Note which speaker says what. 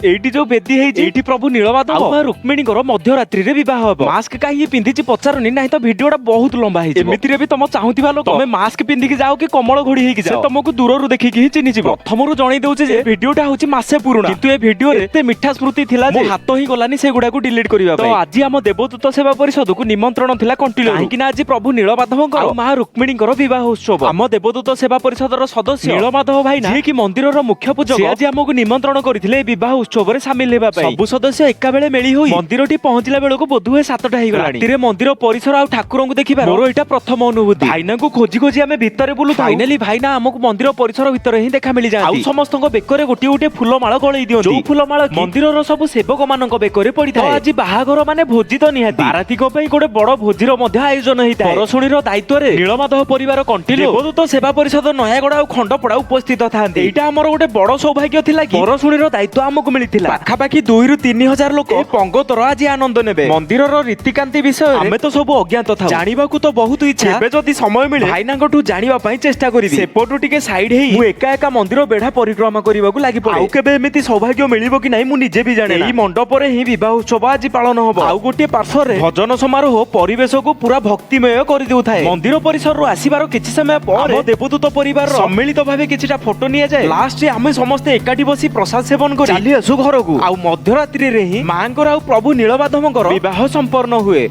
Speaker 1: ଏଇଠି ଯୋଉ ବେଦୀ ହେଇଛି, ଏଇଠି ପ୍ରଭୁ ନୀଳମାଧବ ଆଉ ମା ରୁକ୍ମିଣୀଙ୍କର ମଧ୍ୟରାତ୍ରିରେ ବିବାହ ହବ। ମାସ୍କ କାହିଁକି ପିନ୍ଧିଛି ପଚାରୁନି, ନାହିଁ ତ ଭିଡିଓଟା ବହୁତ ଲମ୍ବା ହେଇଯିବ। ଏମିତିରେ ବି ତମ ଚାହୁଁଥିବା ଲୋକ, ତମେ ମାସ୍କ ପିନ୍ଧିକି ଯାଅ କି କମଳ ଘୋଡି ହେଇକି ଯାଅ, ସେ ତମକୁ ଦୂରରୁ ଦେଖିକି ହିଁ ଚିହ୍ନିଯିବ। ପ୍ରଥମରୁ ଜଣେଇ ଦଉଛି ଯେ ଭିଡିଓଟା ହଉଛି ମାସେ ପୁରୁଣା, କିନ୍ତୁ ଏ ଭିଡିଓରେ ଏତେ ମିଠା ସ୍ମୃତି ଥିଲା ଯେ ହାତ ହିଁ ଗଲାନି ସେଗୁଡାକୁ ଡିଲିଟ କରିବା ପାଇଁ। ତ ଆଜି ଆମ ଦେବଦୂତ ସେବା ପରିଷଦକୁ ନିମନ୍ତ୍ରଣ ଥିଲା କଣ୍ଟିଲୋ, କାହିଁକି ନା ଆଜି ପ୍ରଭୁ ନୀଳମାଧବଙ୍କର ଆଉ ମା ରୁକ୍ମିଣୀଙ୍କର ବିବାହ ଉତ୍ସବ। ଆମ ଦେବଦୂତ ସେବା ପରିଷଦର ସଦସ୍ୟ ନୀଳମାଧବ ଭାଇ, ଯିଏ କି ମନ୍ଦିରର ମୁଖ୍ୟ ପୂଜକ, ସେ ଆଜି ଆମକୁ ନିମନ୍ତ୍ରଣ କରିଥିଲେ ଏ ବିବାହ ଉତ୍ସବରେ ସାମିଲ ହେବା ପାଇଁ। ସବୁ ସଦସ୍ୟ ଏକା ବେଳେ ମେଳି ହୋଇ ମନ୍ଦିରଟି ପହଞ୍ଚିଲା ବେଳକୁ ବୋଧହୁଏ 7ଟା ହେଇଗଲାଣି। ରାତିରେ ମନ୍ଦିର ପରିସର ଆଉ ଠାକୁରଙ୍କୁ ଦେଖିବା ମୋର ଏଇଟା ପ୍ରଥମ ଅନୁଭୂତି। ଭାଇନାଙ୍କୁ ଖୋଜି ଖୋଜି ଆମେ ଭିତରେ ବୁଲୁ। ଫାଇନାଲି ଭାଇନା ଆମକୁ ମନ୍ଦିର ପରିସର ଭିତରେ ହିଁ ଦେଖା ମିଳିଯାନ୍ତି ଆଉ ସମସ୍ତଙ୍କ ବେକରେ ଗୋଟିଏ ଗୋଟିଏ ଫୁଲମାଳ ଗଳେଇ ଦିଅନ୍ତି, ଯୋଉ ଫୁଲମାଳ କି ମନ୍ଦିରର ସବୁ ସେବକ ମାନଙ୍କ ବେକରେ ପଡିଥାଏ। ତ ଆଜି ବାହାଘର ମାନେ ଭୋଜି ତ ନିହାତି, ବାରାତିଙ୍କ ପାଇଁ ଗୋଟେ ବଡ ଭୋଜିର ମଧ୍ୟ ଆୟୋଜନ ହେଇଥାଏ। ପରଶୁଣୀର ଦାୟିତ୍ୱରେ ନୀଳମାଧବ ପରିବାର କଣ୍ଟିଲୋ, ଦେବଦୂତ ସେବା ପରିଷଦ ନୟାଗଡ଼ ଆଉ ଖଣ୍ଡପଡା ଉପସ୍ଥିତ ଥାନ୍ତି। ଏଇଟା ଆମର ଗୋଟେ ବଡ ସୌଭାଗ୍ୟ ଥିଲା କି ପରଶୁଣୀର ଦାୟିତ୍ୱ ଆମକୁ ମିଳିଥିଲା। ପାଖାପାଖି 2ରୁ 3 ହଜାର ଲୋକ ଏ ପଙ୍ଗତର ଆଜି ଆନନ୍ଦ ନେବେ। ମନ୍ଦିରର ରୀତିକାନ୍ତି ବିଷୟରେ ଆମେ ତ ସବୁ ଅଜ୍ଞାତ ଥାଉ, ଜାଣିବାକୁ ତ ବହୁତ ଇଚ୍ଛା। ଏବେ ଯଦି ସମୟ ମିଳେ, ଭାଇନାଙ୍କଠୁ ଜାଣିବା ପାଇଁ ଚେଷ୍ଟା କରିବି। ସେପଟୁ ଟିକେ ସାଇଡ ହେଇ ମୁଁ ଏକା ଏକା ମନ୍ଦିର ବେଢା ପରିକ୍ରମା କରିବାକୁ ଲାଗି ପଡେ। ଆଉ କେବେ ଏମିତି ସୌଭାଗ୍ୟ ମିଳିବ କି ନାହିଁ, ମୁଁ ନିଜେ ବି ଜାଣେ। ଏଇ ମଣ୍ଡପରେ ହିଁ ବିବାହ ଉତ୍ସବ ଆଜି ପାଳନ ହବ। ଆଉ ଗୋଟିଏ ପାର୍ଶ୍ୱରେ ଭଜନ ସମାରୋହ ପରିବେଶକୁ ପୁରା ଭକ୍ତିମୟ କରିଦେଉଥାଏ। ମନ୍ଦିର ପରିସରରୁ ଆସିବାର କିଛି ସମୟ ପରେ ଆମ ଦେବଦୂତ ପରିବାର ସମ୍ମିଳିତ ଭାବେ କିଛିଟା ଫଟୋ ନିଆଯାଏ। ଲାଷ୍ଟରେ ଆମେ ସମସ୍ତେ ଏକାଠି ବସି ପ୍ରସାଦ ସେବନ କରି ଚାଲି ଆସୁ ଘରକୁ। ଆଉ ମଧ୍ୟରାତ୍ରିରେ ହିଁ ମାଙ୍କର ଆଉ ପ୍ରଭୁ ନୀଳମାଧବଙ୍କର ବିବାହ ସମ୍ପନ୍ନ ହୁଏ।